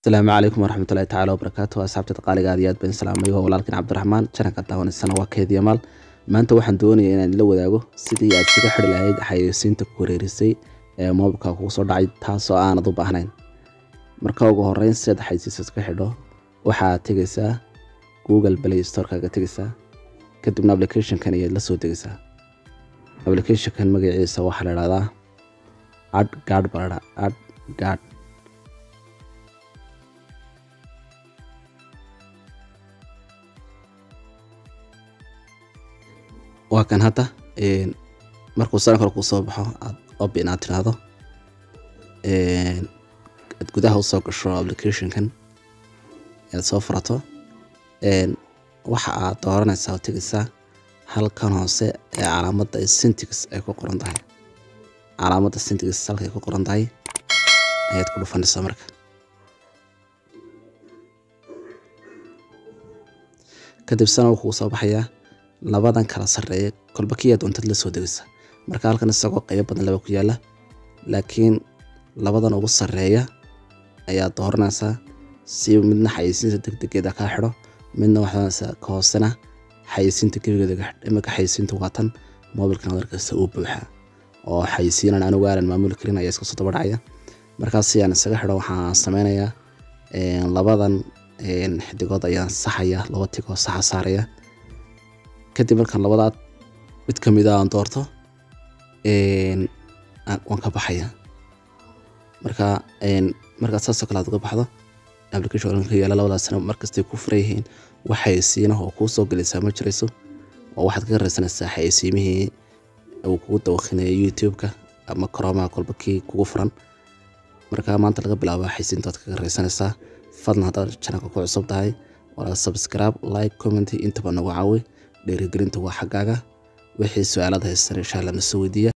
Asalaamu calaykum waraxmatullaahi tacaala wabarakaatu. Asxaabta qaaliga aad iyo aad baan salaamay. Waa walaalkiin Cabdiraxmaan, channelka daawanaysana waa Keediya Maal. Maanta waxaan doonayaa inaan la wadaago sidii aad iskaga xidhi lahayd xayeysiinta ku wareerisay ee mobilka kugu soo dhacay, taasoo aanad u baahnayn. Marka ugu horreyn, si aad xayeysiinta iska xidho, waxaad tegaysaa Google Play Store-kaaga tegaysaa, kadibna application-kan ayaad la soo degaysaa. Application-kan magaciisa waxaa la idhahdaa AdGuard baa la idhahaa, AdGuard. Waa kan hadda. Markuu san kale kuu soo baxo, aad open aad tiraahdo, aad gudaha usoo gasho application-kan, aad soo furato, waxa aad dooranaysaa oo tegaysaa halkan hoose ee calaamadda settings ay ku qoran tahay. Calaamadda settings halkay ku qoran tahay ayaad ku dhufanaysaa. Marka kadib sana wuu kugu soo baxayaa labadan kala sarreeya, kolba kii aad doontad la soo degaysa. Marka halkan isagoo qaybo badan laba ku yaala, laakiin labadan ugu sarreeya ayaad dooranaysaa, si midna xayeysiinta degdegeeda kaa xidho, midna waxaad doonaysaa ka hoosena xayeysiinta gebigeeda ka xidho. Iminka xayeysiinta waa tan mobilkan aad arkaysa uu buuxa oo xayeysiinan anigu aanan maamuli karin ayaa iska soo daba dhacaya. Markaas si aan isaga xidho, waxaan sameynayaa labadan xidigood ayaan saxaya, laba tigoo saxa saaraya. Kadib markaan labadaa mid ka mid ah aan doorto, waan ka baxaya. Marka markaad saas oo kale aad uga baxdo application ka yaala, labadaasna markastay ku furan yihiin wax xayeysiinaha oo kuu soo gelaysaa ma jirayso, oo waxaad kaga raysanaysaa xayeysiimihii uu kugu dawaqinayay YouTube-ka ama Chrome-ha, kolba kii kugu furan. Marka maanta laga bilaabo xayeysiinta waad kaga raysanaysaa. Fadlan, haddaad channelka ku cusub tahay, walaal, subscribe, like, comment intaba nagu caawi. Dhiirigelinta waa xaggaaga. Wixii su-aalaad haystan insha Allah na soo weydiiya.